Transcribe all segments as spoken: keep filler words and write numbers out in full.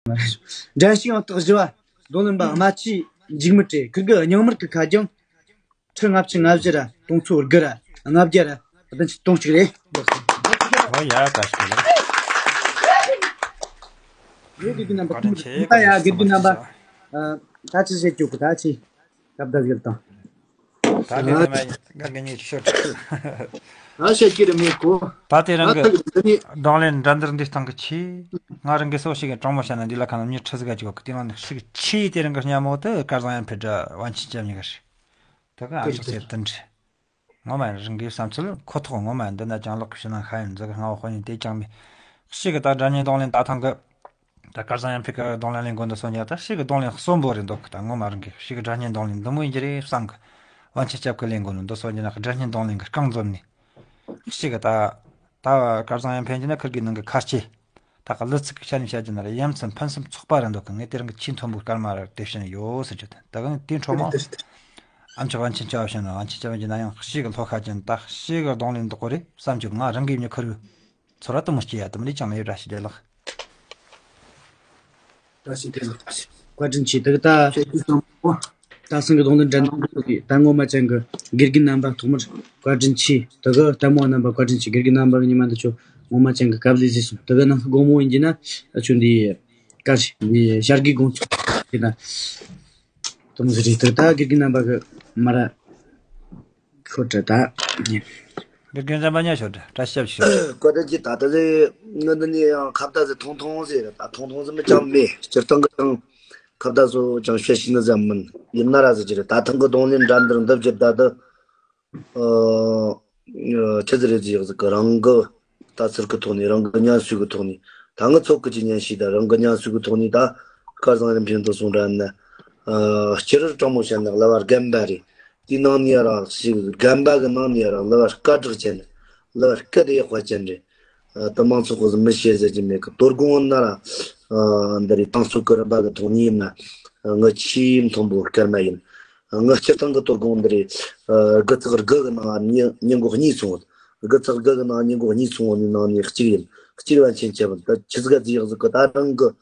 འགྲན་ཞུགས་ཡང་དག་བཞི་བ། རྡུང་ལེན་པ་རྨ་ཆུའི་འཇིགས་མེད་བཀྲས། ཁུར་གི་རྙིང་མར་གི་ཁ་རྒྱང་ཁྲི་ལྔ་བཅུ་ང་བཞི་ར་དུང་ཚོ་དགུ་ར་ལྔ་བརྒྱ་ར་བདུན་ཅུ་དོན་གཅིག་རེད། ཨོ་ཡ། བཀྲ་ཤིས་བདེ་ལེགས། ཡོད། དགེ་རྒན་རྣམ་པ། བཀའ་དྲིན་ཆེ། ད་ཡ། དགེ་རྒན་རྣམ་པ། ཨ། ད་ཅི་བཤད་རྒྱུ་གི། ད་ཅི་སྐབས་ད་ཟིག་དང་། ད་དེ་ནས་མ་ཡིན་ག་གི་ཉིད་ཤོད། ད་བཤད་རྒྱུ་རེ་མེད་གོ། ད་དེ་རིང་གི་ད་ད་གི་འདི་ནི། རྡུང་ལེན་འགྲན་བསྡུར་འདི་སྟེང་གི་ཆེས་ང་རང་གི་སོ་ཞིག་གི་དྲང་མོ་བཤད་ན། འདི་ལ་ཁ་ན་མྱི་ཁྲི་ཟིག་ག་ཅིག་གི། དེ་ནང་ནས་ཞིག་ཆེས་དེ་རིང་གི་སྙན་མོ་དེ་སྐལ་བཟང་ཡར་འཕེལ་ར་པཎ་ཆེན་སྐྱབས་གཉིས་ཀ་རེད། དེ་ག་ཨ་ཅག་ཚེ་བརྟན་རེད། ངོ་མ་རང་གི་བསམ་ཚུལ་ཁོ་ཐག་ངོ་མ་འདི་ན་ཅང་ལོག་གི་ཕྱི་ནང་ཤ་ཡིན་ཟིག་གི་སྔ་བ་དཔོན་ཡིན་དེ་ཅང་མེད། ཞིག་གི་ད་སྒྲ་སྙན་རྡུང་ལེན་ད་ཐེངས་གི། ད་སྐལ་བཟང་ཡར་འཕེལ་གི་རྡུང་ལེན་ལེན་དགོས་འདུག་སོང་ཀྱང་། ད་ཞིག་གི་རྡུང་ལེན་གསོན་པོ་རེད་འདུག་གི། ད་ངོ་མ་རང་གི་ཞིག་གི་སྒྲ་སྙན་རྡུང་ལེན་འདི་མོ་ཡིན་གྱི་རེད་བསམ་གི། པཎ་ཆེན་སྐྱབས་ཀྱིས་ལེན་དགོས་ནི་འདུག་སོང་ཀྱང་། ན་སྒྲ་སྙན་རྡུང་ལེན་གི་རྐང་འཛོམས་ནས་ཞིག་གི་ད། ད་སྐལ་བཟང་ཡར་འཕེལ་གྱི་ན་ཁུར་གི་ནང་གི་ཁ་ལྕེ། ད་ག་གླུ་ཚིག་གི་ཆ་ནས་བཤད་ཀྱི་ན་ར་ཡ་མཚན་ཕུན་སུམ་ཚོགས་པ་རེད་འདུག་གི། ངས་དེ་རིང་གི་ཆེས་མཐོན་པོའི་སྐར་མ་ར་དེ་བྱིན་ཡོད་ཟེར་རྒྱུ་དེ། ད་ག་ནས་དེའི་འཕྲོ་མ། ཨ་མཆོག་པཎ་ཆེན་སྐྱབས་བྱིན་ན། པཎ་ཆེན་སྐྱབས་བྱིན་ན་ཡང་ཞིག་གི་བློ་ཁ་ཅན། ད་ཞིག་གི་རྡུང་ལེན་འདི་ཀོ་རེད་བསམ་རྒྱུ་ང་རང་གི་མྱི་ཁུར་བའི་ཚོར་བ་དུ་མ་སྐྱེ་ཡ་དུ་མ་ནི་ཅང་མེད། བཀྲ་ཤིས་བདེ་ལེགས། བཀྲ་ཤིས་བདེ་ལེགས། བཀའ་དྲིན་ཆེ། དེ་གི་ད། ཁྱེད་ཀྱི་བསམ་པ། ད་སང་གི་རྡུང་ལེན་འགྲན་བསྡུར་གི་ད་ངོ་མ་ཅན་གི་དགེ་རྒན་རྣམ་པ་ཐོག་མར་བཀའ་དྲིན་ཆེ། དེ་གི་ལྟད་མོ་རྣམ་པ་བཀའ་དྲིན་ཆེ། དགེ་རྒན་རྣམ་པ་གི་ཉི་མ་འདི་ཚོ་ངོ་མ་ཅན་གི་སྐབས་ལས་ཟིག་སོང་། དེ་གི་ནང་གི་དགོང་མོ་ཡིན་གྱི་ན་ཨ་ཆུ་འདི་ཀ་ཞིག་འདི་ཞར་གི་དགོང་ཚོགས་ཀྱི་ན། དུམ་ཟི་རི་དུ་ད་དགེ་རྒན་རྣམ་པ་གི་མ་ར་ཤོད་དྲ་ད། དགེ་རྒན་རྣམ་པ་ཉ་ཤོད་དྲ་བཀྲ་ཤིས་བདེ་ལེགས། བཀའ་དྲིན་ཆེ། ད་ད་ཟེ་ང་འདི་ནས་ཡང་ཁ་བརྡ་ཟེ་ཐུང་ཐུང་ཟེ་རེད། ད་ཐུང་ཐུང་ཟེ་མི་ཅང་མེད། སྤྱིར་བཏང་གི་ཅང་ཁ་བརྡ་ཟོ་ཅང་བཤད་ཤེས་ནི་ཟེ་མིན། ཡིན་ན་ར་ཟེ་ཅི་རེད། ད་ཐེངས་གི་རྡུང་ལེན་འགྲན་བསྡུར་འདི་བརྒྱུད་ད་ད། ཨ། ཨ། ཆི་ཟིག་རེད་ཟེར་ཡག་ཟིག་གི། རང་གི་ལྟ་ཚུལ་གི་ཐོག་ནས། རང་གི་སྙན་ཞུ་གི་ཐོག་ནས། ད་ངི་ཚོགས་གི་ཅིག་སྙན་ཞུ་དང་རང་གི་སྙན་ཞུ་གི་ཐོག་ནས། ད་སྐལ་བཟང་རིམ་བྱོན་དུ་སོང་འདྲ་ན། ཨ། སྤྱིར་དྲང་མོ་བཤད་ན་གླུ་བ་རྒན་པ་རེད། དེའི་ནང་ནས་རང་ཞིག་རྒན་པ་གི་ནང་ནས་རང་གླུ་བ་སྐད་གྲགས་ཅན། གླུ་བ་སྐད་ཡག་པ་ཅན་རེད། ཨ། ད་མང་ཚོགས་གི་མི་ཤེས་ཟེར་གྱི་མེད་གི། དོ་དགོང་ན་ར། ཨ། འདི་རེད། ཏང་ཙུའུ་གི་རིམ་པ་གི་ཐོག་ནས་ཡིན་ན། ངི་ཆེས་མཐོན་པོ་སྐར་མ་ཡིན། ངི་སྤྱིར་བཏང་གི་དོ་དགོང་འདི་རེད། ཨ། དགུ་ཚེག་དགུ་གི་ནང་ཉིན་ཉིན་གོ་གཉིས་སོང་བ། དགུ་ཚེག་དགུ་གི་ནང་ཉིན་གོ་གཉིས་སོང་བ་ནི་ནང་ནས་གཅིག་ཡིན། གཅིག་པན་ཆེན་ཆེ་བ་ད་ཆི་ཟིག་ག་ཟིག་ཡག་ཟིག་གི། ད་རང་གི།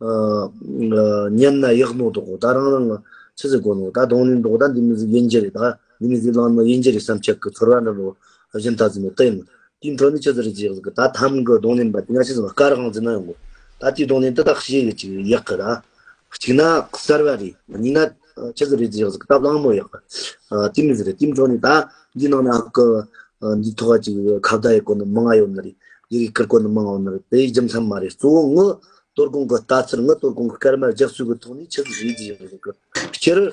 ཨ། ཉན་ན་ཡག་ནོ་དོ་གོ། ད་རང་རང་ཆི་ཟིག་གོ་ནོ། ད་རྡུང་ལེན་དོ་གོ། ད་འདི་མི་ཟིག་ཡིན་རྒྱུ་རེད། ད་འདི་མི་ཟིག་ལང་ནོ་ཡིན་རྒྱུ་རེད་བསམ་ཆེད་གི་ཚོར་བ་འདྲ་རོ་བཞིན་ད་ཟིག་ནོ་ད་ཡིན། དེའི་འཕྲོ་ནས་ཆི་ཟིག་རེད་ཟེར་ཡག་ཟིག་གི། ད་ཐམ་གི་རྡུང་ལེན་པ་དེ་ང་ཆི་ཟིག་སྐར་གང་ཟིག་ན་ཡོང་གོ། ད་དེའི་རྡུང་ལེན་དེ་དག་ཤེས་གི་ཅིག་ཡག་གི། ད་གཅིག་ན་གསར་བ་རེད། གཉིས་ན་ཆི་ཟིག་རེད་ཟེར་ཡག་ཟིག་གི། ད་གླང་མོ་ཡག་གི། ཨ། དེ་མི་ཟིག་རེད། དེའི་འཕྲོ་ནས་ད་འདི་ནང་ན་ཧ་གི། ཨ། འདི་ཐོག་ག་ཅིག་ཁ་བརྡ་ཡེད་གོ་ནི་མང་ང་ཡོད་ནི་རེད། ཡི་གེ་བསྐུར་གོ་ནི་མང་ང་ཡོད་ནི་རེད། དེ་རྒྱུ་མཚན་མ་རེད། གཙོ་བོ་ངི་དོ་དགོང་གི་ལྟ་ཚུལ། ངི་དོ་དགོང་གི་སྐར་མ་རྒྱག་ཚུལ་གི་ཐོག་ནས་ཆི་ཟིག་རེད་ཟེར་ཡག་ཟིག་གི། སྤྱིར།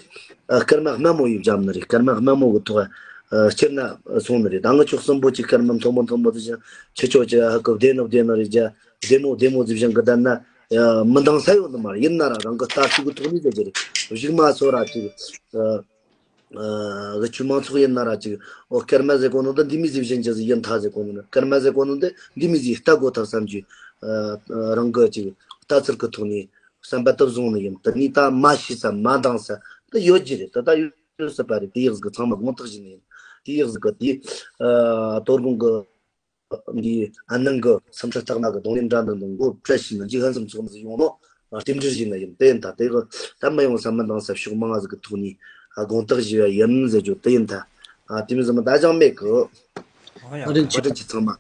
ཨ། སྐར་མ་དམའ་མོ་ཡིས་བརྒྱབ་ནི་རེད། སྐར་མ་དམའ་མོ་གི་ཐོག་ཨ། སྤྱིར་ན་སོང་ནི་རེད། ད་ངི་ཆོག་གསུམ་པོ་ཅིག་སྐར་མ་མཐོན་པོ་མཐོན་པོ་ཟིག་བཞག་ཆི་ཆོག་ཅིག་ཧ་གི་བདེ་ནོ་བདེ་ནོ་རེད་ཅ། བདེ་མོ་བདེ་མོ་ཟིག་བཞག་གི་བསྡད་ན། ཨ། མི་འདང་ས་ཡོད་ནི་མ་རེད། ཡིན་ན་ར་རང་གི་ལྟ་ཚུལ་གི་ཐོག་ནས་ཟེར་རྒྱུ་རེད། གཞུག་མ་སོ་ར་ཅིག་ཨ། ཨ། གི་ཆུ་མང་ཚོགས་ཡིན་ན་ར་ཅིག་ཨོ། སྐར་མ་ཟེར་གོ་ནོ་ད་འདི་མི་ཟིག་བཞིན་ཅི་ཟིག་ཡིན་ཐ་ཟེར་གོ་ནོ་ན། སྐར་མ་ཟེར་གོ་ནོ་ད་འདི་མི་ཟིག་ལྟ་དགོ་ཐག་བསམ་རྒྱུ། ཨ། རང་གི་ཅིག་ལྟ་ཚུལ་གི་ཐོག་ནས་བསམ་པ་དུ་བཟུང་ནི་ཡིན། དེ་ནས་ད་མ་ཤེས་ས་མ་འདང་ས་ད་ཡོད་རྒྱུ་རེད། ད་ད་ཡོད་སྲིད་པ་རེད། དེ་ཡག་ཟིག་གི་ཚང་མ་དགོངས་དག་ཞུ་ནི་ཡིན། དེ་ཡག་ཟིག་གི་དེ། ཨ། དོ་དགོང་གི་འདི་ཨ་ནང་གི་སེམས་ཁྲལ་རྟགས་མ་གི་རྡུང་ལེན་འདྲ་འདི་འདི་མགོ་བྲལ་ཞིག་ན་འཇིགས་ཧན་སེམས་ཚོགས་མི་ཟིག་ཡོང་ནོ། རྟེན་འབྲེལ་ཞིག་ན་ཡིན། དེ་ཡིན་ད་དེ་གི་ད་མི་ཡོང་ས་མི་འདང་ས་ཕྱོགས་མང་ང་ཟིག་གི་ཐོག་ནས་ཨ། དགོངས་དག་ཞུ་ཡ་ཡིན་ཟེར་རྒྱུ་དེ་ཡིན་ད། ཨ། དེ་མི་ཟིག་མི་ད་ཅང་མེད་གི། ཨོ་ཡ། བཀའ་དྲིན་ཆེ། བཀའ་དྲིན་ཆེ་ཚང་མ།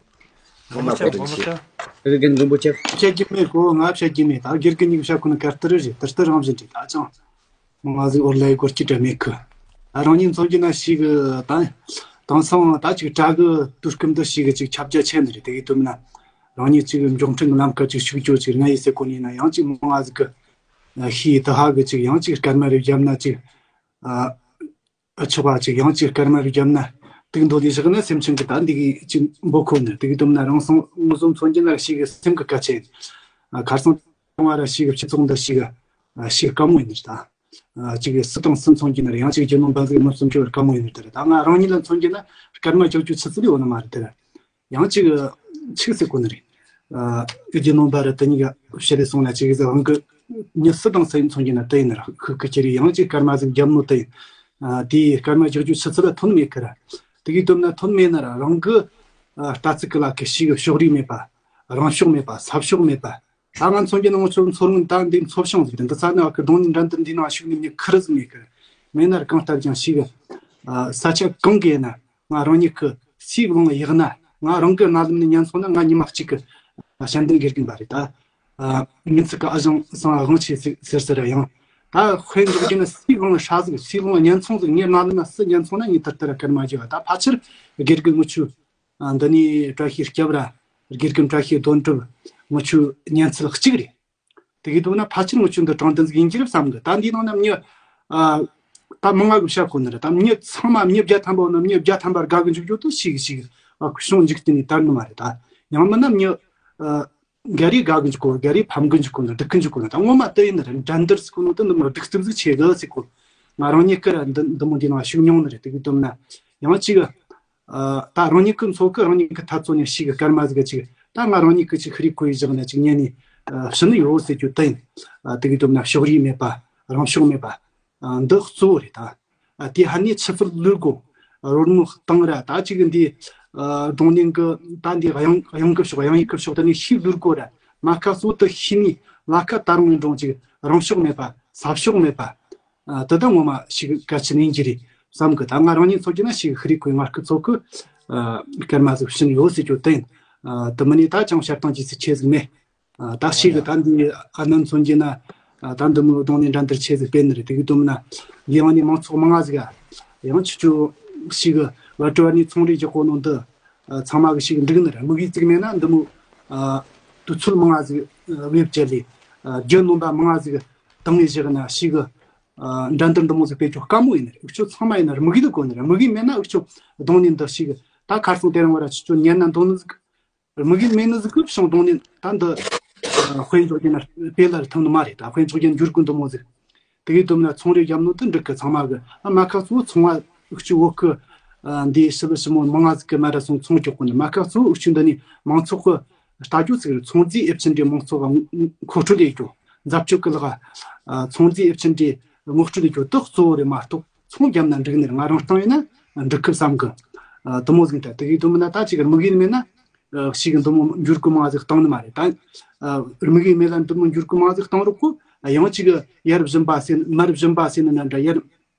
ཚང་མ་བཀའ་དྲིན་ཆེ། དེ་གི་རྒན་མགོན་པོ་ཆེ། བཤད་རྒྱུ་མེད་གོ། ང་བཤད་རྒྱུ་མེད། ད་དགེ་རྒན་གཉིས་ཀྱི་བཤད་གོ་ནི་གར་ལྟར་རེད། ལྟར་ལྟར་རང་བཞིན་རེད། ད་ཅང་མང་ང་ཟིག་ཨོར་ལའི་སྐོར་གྱི་དྲ་མེད་གི། ད་རང་ཉིད་མཚོན་གྱི་ན་ཞིག་གི་ད་དེང་སང་ད་ཅིག་དྲ་གི་དུས་སྐབས་འདི་ཞིག་གི་ཅིག་ཁྱབ་རྒྱ་ཆེ་ནི་རེད། དེ་གི་དུས་ན་རང་ཉིད་ཅིག་མགྱོགས་འཕྲིན་གི་ལམ་ཁ་ཅིག་ཞུགས་རྒྱུ་ཅིག་ང་ཡི་སེ་གོ་ནི་ན་ཡང་ཅིག་མང་ང་ཟིག་གི་ཤེས་དུ་ཧ་གི་ཅིག་ཡང་ཅིག་སྐར་མ་རེ་བརྒྱབ་ན་ཅིག་ཨ། ཨ། ཆོག་པ་ཅིག་ཡང་ཅིག་སྐར་མ་རེ་བརྒྱབ་ན་དུག་འདོད་དེ་བཞག་ན་སེམས་ཅན་གི་ད་འདི་གི་ཅིག་འབོད་ཁོ་ནི། དེ་གི་དུས་ན་རང་སང་ངོ་སོ་མཚོན་གྱི་ན་ཞིག་གི་སེམས་གི་སྐད་ཆེན། ཨ། ཁར་སང་བྱུང་བ་ར་ཞིག་གི་སྤྱི་ཚོགས་འདི་ཞིག་གི་ཨ། ཞིག་དཀའ་མོ་ཡིན་ནི་ད། ཨ། ཅིག་སུ་དང་སུ་མཚོན་གྱི་ན་ཡང་ཅིག་རྒྱུ་ནོར་འབའ་ཟིག་མི་སུམ་ཅུ་བར་དཀའ་མོ་ཡིན་ནི་དེ་རེད། ད་ང་རང་ཉིད་ལ་མཚོན་གྱི་ན་སྐར་མ་བརྒྱད་ཅུ་ཆུ་ཚོད་ཡོད་ནི་མ་རེད་དེ་རེད། ཡང་ཅིག་ཆིག་སེ་གོ་ནི་རེད། ཨ། རྒྱུ་ནོར་འབའ་ར་དེ་གཉིས་ཀ་བཤད་རེ་སོང་ན་ཅིག་ཟེར་རང་གི་མྱི་སུ་དང་སུ་ཡིན་མཚོན་གྱི་ན་དེ་ཡིན་ནི་ར་ཁུ་ཁུ་ཁྱེར་ཡང་ཅིག་སྐར་མ་ཟིག་རྒྱབ་ནོ་དེ་ཡིན། ཨ། དེའི་སྐར་མ་བརྒྱད་ཅུ་ཆུ་ཚོད་ལ་ཐོན་མེད་ཁི་ར། དེ་གི་དུས་ན་ཐོན་མེད་ན་ར་རང་གི་ཨ། ལྟ་ཚུལ་གི་ལ་ཁི་ཞིག་གི་ཕྱོགས་རིས་མེད་པ། རང་ཕྱོགས་མེད་པ། ས་ཕྱོགས་མེད་པ། ད་ང་མཚོན་རྒྱུ་ན་ང་ཚོ་མཚོ་སྔོན་ད་འདི་མཚོ་བྱང་ཟིག་རེད། འདི་ཚ་ན་གི་རྡུང་ལེན་འགྲན་བསྡུར་འདི་ནང་ཞུགས་ནས་མྱི་ཁེར་རོ་ཟིག་མེད་གི། མེད་ན་ར་གང་ལྟར་ཀྱང་ཞིག་གི། ས་ཆ་གང་གི་ཡིན་ན་ང་རང་ཉིད་ཀྱི་སུའི་གླིང་ཡག་ན། ང་རང་གི་རྣ་ལམ་ནས་ཉན་སོང་ན་ང་ཉི་མ་གཅིག་གི་ཞལ་འདོན་དགེ་རྒན་པ་རེད་ད། ཨ། ངེད་ཚོ་གི་ཨ་ཞང་སང་དབང་ཆེ་ཟིག་ཟེར་ཟེར་ར་ཡང་། ད་དཔེ་འཇོག་རྒྱུ་ན་སུའི་གླིང་ཧྲ་ཟིག་སུའི་གླིང་ཉན་ཚོང་ཟིག་ངའི་རྣ་ལམ་ན་སུ་ཉན་སོང་ན་ངས་དེར་དེར་སྐར་མ་རྒྱག་ད་ཕལ་ཆེར་དགེ་རྒན་ངུ་ཆུ། ཨ། འདི་ནས་བཀྲ་ཤིས་སྐྱབས་ར། དགེ་རྒན་བཀྲ་ཤིས་དོན་གྲུབ། ངུ་ཆུ་ཉན་ཚད་གཅིག་རེད། དེ་གི་དུས་ན་ཕལ་ཆེར་ངུ་ཆུ་འདི་དྲང་བདེན་ཟིག་ཡིན་གྱི་རེད་བསམ་གི། ད་འདིའི་ནང་ན་མྱི། ཨ། ད་མི་ལྔ་གི་བཤད་ཁོ་ན་རེད། ད་མྱི་ཚང་མ་མྱི་བརྒྱ་ཐམ་པ་ཡོད་ན་མྱི་བརྒྱ་ཐམ་པ་དགའ་གི་འཇུག་རྒྱུ་དུ་ཞིག་ཞིག་ཨ། ཁུ་ཤོང་འཇིག་རྟེན་ནས་དར་ནི་མ་རེད་ད། ཡང་མིན་ན་མྱི། ཨ། ག་རེ་དགའ་གི་འཇུག་གོ། ག་རེ་ཕམ་གི་འཇུག་གོ་ན་སྡུག་གི་འཇུག་གོ་ན། ད་ངོ་མ་དེ་ཡིན་ན་རེད། འགྲན་བསྡུར་ཟེར་གོ་ནོ་དེ་འདི་མོ་སྡུག་རྩུབ་ཟིག་ཆེ་གི་ཟེར་གོ། ང་རང་ཉིད་ཀྱི་ར་འདི་འདི་མོ་འདི་ནང་ཞུགས་མྱོང་ནི་རེད། དེ་གི་དུས་ན་ཡང་གཅིག་ཨ། ད་རང་ཉིད་ཀྱི་མཚོ་ཁུ་རང་ཉིད་ཀྱི་འཐབ་རྩོད་ནས་ཞིག་གི་སྐར་མ་ཟིག་གི་ཅིག་ད་ང་རང་ཉིད་ཀྱི་ཅིག་ཧི་རི་ཁོ་ཡི་བཞག་ན་ཅིག་ཉན་ནས་ཕྱི་ནི་ཡོད་ཟེར་རྒྱུ་དེ་ཡིན། ཨ། དེ་གི་དུས་ན་ཕྱོགས་རིས་མེད་པ། རང་ཕྱོགས་མེད་པ། ཨ། འདི་གཙོ་བོ་རེད་ད། ཨ། དེ་ཧ་ནི་ཆུ་ཕུར་ལུས་གོ། རོལ་མོ་བཏང་ར་ད་ཅིག་འདི། ཨ། རྡུང་ལེན་གི་ད་འདི་གཡང་གཡང་གི་ཕྱོགས། གཡང་ཡིག་གི་ཕྱོགས་དེ་ནས་ཤིག་ལུར་གོ་ར། མ་ཁ་གཙོ་དུ་ཤི་ནི་ལ་ཁ་ད་རུང་ཡིན་རུང་ཅིག་རང་ཕྱོགས་མེད་པ། ས་ཕྱོགས་མེད་པ། ཨ། དེ་ད་ངོ་མ་ཞིག་གལ་ཆེན་ཡིན་གྱི་རེད་བསམ་གི། ད་ང་རང་ཉིད་ཚོ་གྱི་ན་ཞིག་ཧི་རི་ཁོའི་ངར་སྐུ་ཚོ་གི། ཨ། སྐར་མ་ཟིག་ཕྱིན་ཡོད་ཟེར་རྒྱུ་དེ་ཡིན། ཨ། དེ་མིན་ནི་ད་ཅང་བཤད་སྟངས་ཀྱི་ཚིག་ཆེ་ཟིག་མེད། ཨ། ད་ཞིག་གི་ད་འདི་ཨ་ནི་མཚོན་གྱི་ན། ཨ། ད་འདི་མོ་རྡུང་ལེན་འགྲན་བསྡུར་ཆེ་ཟིག་སྤེལ་ནི་རེད། དེ་གི་དུས་ན་ལི་ཡང་ནི་མང་ཚོགས་མང་ང་ཟིག་ཨ། ཡང་ཆུ་ཆུ་ཞིག་གི་བ་ཀྲུ་བ་ནི་ཚོང་རེ་རྒྱག་གོ་ནོ་འདི། ཨ། ཚང་མ་གི་ཞིག་འགྲིག་ནི་རེད། དམིགས་ཡུལ་གཅིག་མེད་ན་འདི་མོ། ཨ། དུས་ཚོད་མང་ང་ཟིག་ཨ། བེད་སྤྱད་ལས། ཨ། རྒྱུ་ནོམ་པ་མང་ང་ཟིག་བཏང་ངེ་བཞག་ན་ཞིག་གི། ཨ། འགྲན་བསྡུར་འདི་མོ་ཟིག་སྤེལ་རྒྱུ་དཀའ་མོ་ཡིན་ནི་རེད། འུ་ཆོ་ཚང་མ་ཡིན་ན་དམིགས་ཡུལ་དགོས་ནི་རེད། དམིགས་ཡུལ་མེད་ན་འུ་ཆོ་རྡུང་ལེན་འདི་ཞིག་ད་ཁར་སང་དེ་རིང་བར་ཆུ་ཆུ་ཉན་ན་འདུག་ནི་ཟིག་དམིགས་ཡུལ་མེད་ནི་ཟིག་གི་བྱུང་རྡུང་ལེན་ད་འདི། ཨ། དཔེ་འཇོག་རྒྱུ་ན་སྤེལ་ལ་ཐང་ནི་མ་རེད། ད་དཔེ་འཇོག་རྒྱུ་འགྱུར་དགོས་འདི་མོ་ཟིག་དེ་གི་དུས་ན་ཚོང་རེ་རྒྱབ་ནོ་དེ་འགྲིག་གི། ཚང་མ་གི། ཨ། མ་ཁ་གཙོ་བོ་ཚོང་བ་འུ་ཆོ་བོད་གི། ཨ། འདི་ཞི་ལི་ཞི་མོ་མང་ང་ཟིག་གི་མ་ར་སོང་ཚོང་རྒྱག་གོ་ནི། མ་ཁ་གཙོ་བོ་འུ་ཆོ་འདི་ནི་མང་ཚོགས་གི་ལྟ་རྒྱུ་ཟིག་རེད། ཚོང་རྫས་ཨེབ་ཆེན་འདྲེ་མང་ཚོགས་ག་མཁོ་སྤྲོད་ལས་རྒྱུ། འཛབ་ཆོག་གི་ལག་ཨ། ཚོང་རྫས་ཨེབ་ཆེན་འདྲེ་ངོ་སྤྲོད་ལས་རྒྱུ་དེ་གཙོ་བོ་རེད་མ་གཏོགས། ཚོང་བརྒྱབ་ན་འགྲིག་ནི་རེད། ང་རང་སྟེང་ཡིན་ན་འགྲིག་གི་བསམ་གི། ཨ། དེ་མོ་ཟིག་ད་དེ་གི་དུས་ན་ད་ཅིག་དམིགས་ཡུལ་མེད་ན། ཨ། ཞིག་གི་འདི་མོ་འགྱུར་གི་མང་ཟིག་བཏང་ནི་མ་རེད་ད། ཨ། དམིགས་ཡུལ་མེད་ལ་འདི་མོ་འགྱུར་གི་མང་ཟིག་བཏང་རོགས་གོ། ཨ། ཡང་ཅིག་ཡར་བཞིན་པ་ཟེར་མར་བཞིན་པ་ཟེར་ནི་འདྲ་འདྲ། ཡར་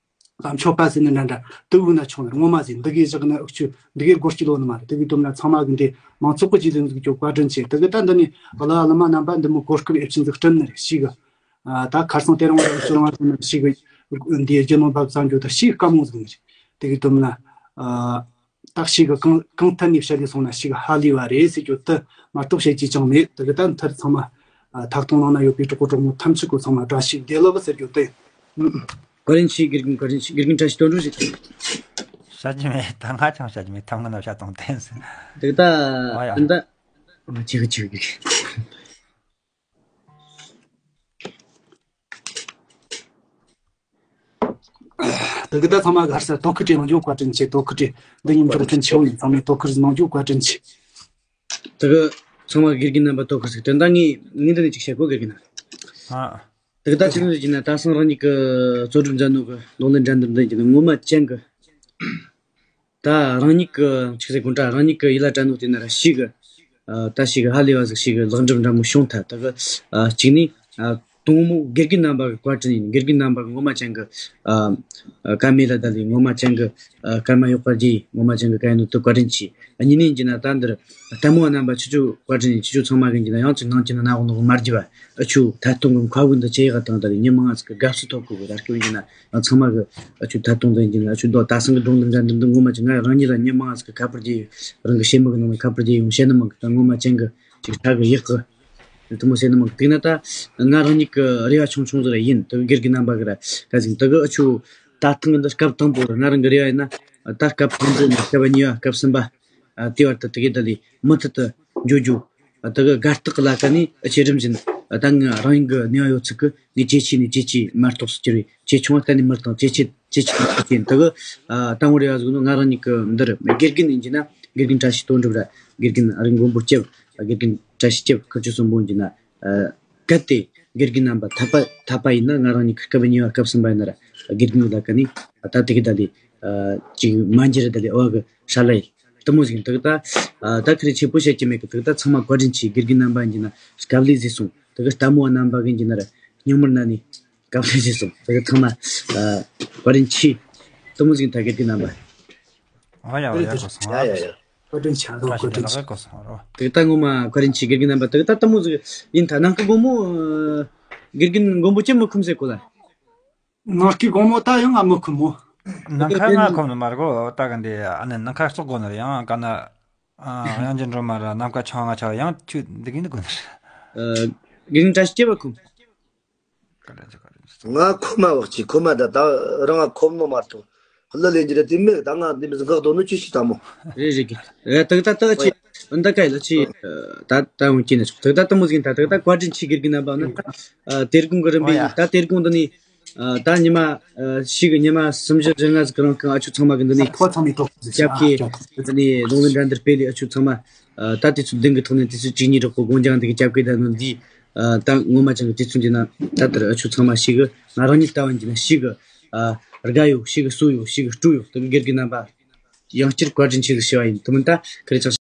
ལམ་མཆོད་པ་ཟེར་ནི་འདྲ་འདྲ་དུ་བུ་ན་ཆུང་ནར་ངོ་མ་ཟིག་འདི་གའི་བཞག་ན་འུ་ཆོ་འདི་གའི་སྒོར་གཅིག་ལོ་ནི་མ་རེད། དེ་གི་དུས་ན་ཚང་མ་གི་འདི་མང་ཚོགས་གི་རྗེས་ལུས་འཛུགས་རྒྱུ་བཀའ་དྲིན་ཆེ། དེ་གི་ད་འདི་ནི་བླ་བླ་མ་རྣམ་པ་འདི་མོ་གོ་སྐབས་ཨེབ་ཆེན་ཟིག་བསྐྲུན་ནི་རེད། ཞིག་གི། ཨ། ད་ཁར་སང་དེ་རིང་བར་ཞིག་རང་ཞིག་འདི་རྒྱུ་ནོམ་པ་བཙལ་རྒྱུ་ད་ཞིག་དཀའ་མོ་ཟིག་ནི་རེད། དེ་གི་དུས་ན། ཨ། ད་ཞིག་གི་གང་གང་ཐད་ནས་བཤད་དེ་སོང་ན་ཞིག་ཧ་ལས་པ་རེད་ཟེར་རྒྱུ་དེ་མ་གཏོགས་བཤད་རྒྱུ་ཅང་མེད། དེ་གི་ད་མཐར་ཚང་མ། ཨ། ཐག་སྟོང་ནང་ན་ཡོད་པའི་གྲོགས་པོ་གྲོགས་མོ་ཐམས་ཅད་གོ་ཚང་མ་བཀྲ་ཤིས་བདེ་ལེགས་ཟེར་རྒྱུ་དེ། བཀའ་དྲིན་ཆེ། དགེ་རྒན་བཀའ་དྲིན་ཆེ། དགེ་རྒན་བཀྲ་ཤིས་དོན་གྲུབ་ཟེར་གྱི། བཤད་རྒྱུ་མེད། ད་ང་ཅང་བཤད་རྒྱུ་མེད། ཐམ་ང་ན་བཤད་དང་བསྟན་ཟེར། དེ་ད། ཨ་ཡ། ད་ང་ཆེ་གི་ཆེ་གི། དེ་གི་ད་ཚང་མ་གར་ས་དོ་ཁུར་བྲིས་གནང་རྒྱུ་བཀའ་དྲིན་ཆེ། དོ་ཁུར་བྲིས་འདི་ཉིན་འཇོག་མཁན་ཆེ་བོ་ཡིན། ཚང་མས་དོ་ཁུར་གནང་རྒྱུ་བཀའ་དྲིན་ཆེ། དེ་གི་ཚང་མ་དགེ་རྒན་རྣམ་པ་དོ་ཁུར་ཟིག་དེ་ད་ངས་ངས་འདི་ནས་ཅིག་བཤད་གོ་དགེ་རྒན་ན། ཨ། དེ་གི་ད་ཅི་ནས་ཟེར་གྱི་ན་ད་སང་རང་ཉིད་ཀྱི་གཙོ་སྒྲུབ་མཛད་ནོ་གི་གདོང་ལེན་འགྲན་བསྡུར་འདི་ཡིན་གྱི་ན་ངོ་མ་ཅན་གི། ད་རང་ཉིད་ཀྱི་ཆི་ཟེར་དགོས་འདྲ། རང་ཉིད་ཀྱི་ཡིད་ལ་དྲན་ནོ་དེ་ན་ར་ཞིག་གི། ཨ། ད་ཞིག་གི་ཧ་ལས་པ་ཟིག་ཞིག་གི་ལེགས་འགྲུབ་འདྲ་མོ་བྱུང་ཐལ། ད་གི། ཨ། གཅིག་ནི། ཨ། དང་མོ་དགེ་རྒན་རྣམ་པ་གི་བཀའ་དྲིན་ཡིན། དགེ་རྒན་རྣམ་པ་གི་ངོ་མ་ཅན་གི། ཨ། ཨ། བཀའ་མེད་ལ་ད་ལས་ངོ་མ་ཅན་གི། ཨ། སྐར་མ་གཡོག་པ་རྗེས་ངོ་མ་ཅན་གི་བཀའ་ཡིན་ནོ་དེ་བཀའ་དྲིན་ཆེ། ཨ། གཉིས་ནི་ཡིན་གྱི་ན་ད་འདིར་ལྟད་མོ་བ་རྣམ་པ་ཁྱེད་ཚོ་བཀའ་དྲིན་ཡིན། ཁྱེད་ཚོ་ཚང་མ་གི་ཡིན་གྱི་ན་ཡང་ཅིག་ནང་གྱི་ན་ན་འོག་ནོ་མ་རྒྱུ་བ། ཨ་ཆུ་ཐད་གཏོང་གི་མཁའ་དབུགས་འདི་ཆེ་ཡག་དང་ད་ལས་མྱི་མང་ང་ཟིག་གི་དགའ་བསུ་ཐོབ་གི་གོ། ད་སྐྱོན་ཡིན་གྱི་ན་ཡང་ཚང་མ་གི། ཨ་ཆུ་ཐད་གཏོང་དུ་ཡིན་གྱི་ན། ཨ་ཆུ་ད་ད་སང་གི་སྒྲུང་འདི་འདྲ་འདི་འདི་ངོ་མ་ཅིག་ང་རང་ཉིད་ལ་མྱི་མང་ང་ཟིག་གི་ཁ་པར་རྒྱག་ཡོད། རང་གི་སེམས་མི་གི་ནང་ནས་ཁ་པར་རྒྱག་ཡོང་བཤད་ནི་མང་གི། ད་ངོ་མ་ཅན་གི་ཅིག་ཧྲ་གི་ཡག་གི་དེ་མོ་བཤད་ནི་མང་གི། དེ་ན་ད་ང་རང་ཉིད་གི་རེ་བ་ཆུང་ཆུང་ཟིག་ར་ཡིན། ད་གི་དགེ་རྒན་རྣམ་པ་གི་ར་ག་ཟིག་ད་གི་ཨ་ཆུ་ད་ཐེངས་འདི་སྐབས་དང་པོ་ར། ང་རང་གི་རེ་བ་ཡིན་ན་ད་སྐབས་དང་པོ་ནས་སྐབས་གཉིས་པ་སྐབས་གསུམ་པ། ཨ། དེ་བར་དུ་དེ་གའི་ད་ལས་མུ་མཐུད་དུ་འགྱོ་རྒྱུ། ཨ། དེ་གི་དགའ་རྟགས་ལ་ཀ་ནི་ཨ་ཆེ་རིམ་བཞིན། ཨ། ད་ང་རང་ཉིད་ཀྱི་ནུས་པ་ཡོད་ཚད་ཀྱིས་ངས་ཇེ་ཆེ་ནས་ཇེ་ཆེ་མ་གཏོགས་སུ་གྱུར་བའི་ཇེ་ཆུང་བ་གཏན་ནས་མི་གཏོང་། ཇེ་ཆེ་ཇེ་ཆེ་ནས་ཇེ་ཆེ་ཡིན། དེ་གི། ཨ། ད་ངོ་རེ་བ་ཟིག་ནོ་ང་རང་ཉིད་ཀྱི་འདིར་དགེ་རྒན་ཡིན་གྱི་ན་དགེ་རྒན་བཀྲ་ཤིས་དོན་གྲུབ་ར། དགེ་རྒན་ཨ་རིག་མགོན་པོ་སྐྱབས། དགེ་རྒན་བཀྲ་ཤིས་སྐྱབས། ཁུ་བྱུག་གསུམ་པོ་ཡིན་གྱི་ན། ཨ། གལ་ཏེ་དགེ་རྒན་རྣམ་པ་འཐད་པ་འཐད་པ་ཡིན་ན་ང་རང་ཉིད་ཀྱི་སྐབས་གཉིས་པ་སྐབས་གསུམ་པ་ཡིན་ན་ར་དགེ་རྒན་གྱི་ལ་ཀ་ནི་ད་དེ་གི་ད་ལས། ཨ། ཅིག་མ་འགྱུར་ད་ལས་ཨ་བ་གི་ཧྲ་ལ་ཡིན། དེ་མོ་ཟིག་ཡིན། དེ་གི་ད། ཨ། ད་ཁི་རེ་ཆེ་པོ་བཤད་ཀྱི་མེད་གི། དེ་གི་ད་ཚང་མ་བཀའ་དྲིན་ཆེ། དགེ་རྒན་རྣམ་པ་ཡིན་གྱི་ན་དཀའ་ལས་ཟིག་སོང་། དེ་གི་ལྟད་མོ་བ་རྣམ་པ་གི་འཇི་ནར་སྙིང་མར་ན་ནི་བཀའ་དྲིན་ཆེ་གསུངས། དེ་གི་ཚང་མ་ཨ་བཀའ་དྲིན་ཆེ། དེ་མོ་ཟིག་ད་དགེ་རྒན་རྣམ་པ། ཨོ་ཡ་ཨོ་ཡ། གོ་སོང་ཡ་ཨ། ཡ་ཡ། བཀའ་དྲིན་ཆེ་རོ། བཀའ་དྲིན་ཆེ། གོ་སོང་རོ། དེ་ད་ངོ་མ་བཀའ་དྲིན་ཆེ་དགེ་རྒན་རྣམ་པ། དེ་ད་ལྟད་མོ་ཟིག་ཡིན། ད་ནམ་མཁའ་སྒོར་མོ་ཨ་དགེ་རྒན་མགོན་པོ་ཅི་མི་ཁུམ་ཟེར་གོ་ལ། ནམ་མཁའི་སྒོར་མོ་ད་ཡང་ང་མི་ཁུམ་མོ། ནམ་མཁའ་ང་ཁོམ་ནི་མ་རེད་གོ། ད་ག་འདི་ཨ་ནི་ནམ་མཁའ་བཙོག་གོ་ནི་རེད། ཡང་ག་ན་ཨ་ཡང་ཅི་འགྲོ་མ་ར། ནམ་མཁའ་ཆང་ང་ཆ་ཡང་ཁྱོད་འདི་གིན་འདི་གོ་ནི་རེད། ཨ་དགེ་རྒན་བཀྲ་ཤིས་སྐྱེ་བ་ཁུམ། ག་ལ་ཅི་ག་ལ་ཅི། ང་ཁོམ་མ་བག་ཅི་ཁོམ་མ་ད་ད་རང་ང་ཁོམ་ནོ་མ་གཏོགས། ལ་ལེན་རྒྱུ་རེད་དེ་མེད། ད་ང་འདི་མི་ཟིག་འགག་དོ་ནོ་ཅི་ཞིག་ད་མོ། རེད་རེད་གི། ཨེ་ད་ད་ད་ཅི་འདི་ག་ལ་ཅི། ད་ད་འོང་ཅི་ནས་ཆོག་ད་ད་ལྟད་མོ་ཟིག་ཡིན། ད་ད་ད་བཀའ་དྲིན་ཆེ་དགེ་རྒན་རྣམ་པ། ཨ་ནི་ད་ཨ་དེ་དགོང་གི་རིམ་པས་ཡིན། ད་དེ་དགོང་འདི་ནི་ཨ་ད་ཉི་མ་ཨ་ཞིག་གི་ཉི་མ་གསུམ་བཞི་བཞི་ལྔ་ཟིག་གི་རིང་གི་ཨ་ཆོ་ཚང་མ་གི་འདི་ནི་ཕོ་ཚང་མའི་ཐོག་ཟིག་སྐྱབས་ཀྱི་ཨ་འདི་ནི་ལུང་ལ་འགྲན་བསྡུར་སྤེལ་ལས་ཨ་ཆོ་ཚང་མ་ཨ་ད་དུས་ཚོད་བདུན་གི་ཐོག་ནས་དུས་ཚོད་བཅུ་གཉིས་རག་གོ་དགོངས་ཀྱང་འདི་གི་སྐྱབས་ཀྱི་ད་ནི་འདི་ཨ་ད་ངོ་མ་ཅང་གི་དུས་ཚོད་འདི་ན་ད་ལྟར་ཨ་ཆོ་ཚང་མ་ཞིག་གི་ང་རང་ཉིད་ལྟ་བ་འདི་ན་ཞིག་གི་ཨ་དགའ་ཡོད། ཞིག་གི་སུ་ཡོད། ཞིག་གི་སྤྲོ་ཡོད། དེ་གི་དགེ་རྒན་རྣམ་པ། ཡང་བསྐྱར་བཀའ་དྲིན་ཆེ་ཟིག་ཞུ་བ་ཡིན། དེ་མིན་ད་ཁ་རེ་ཅང་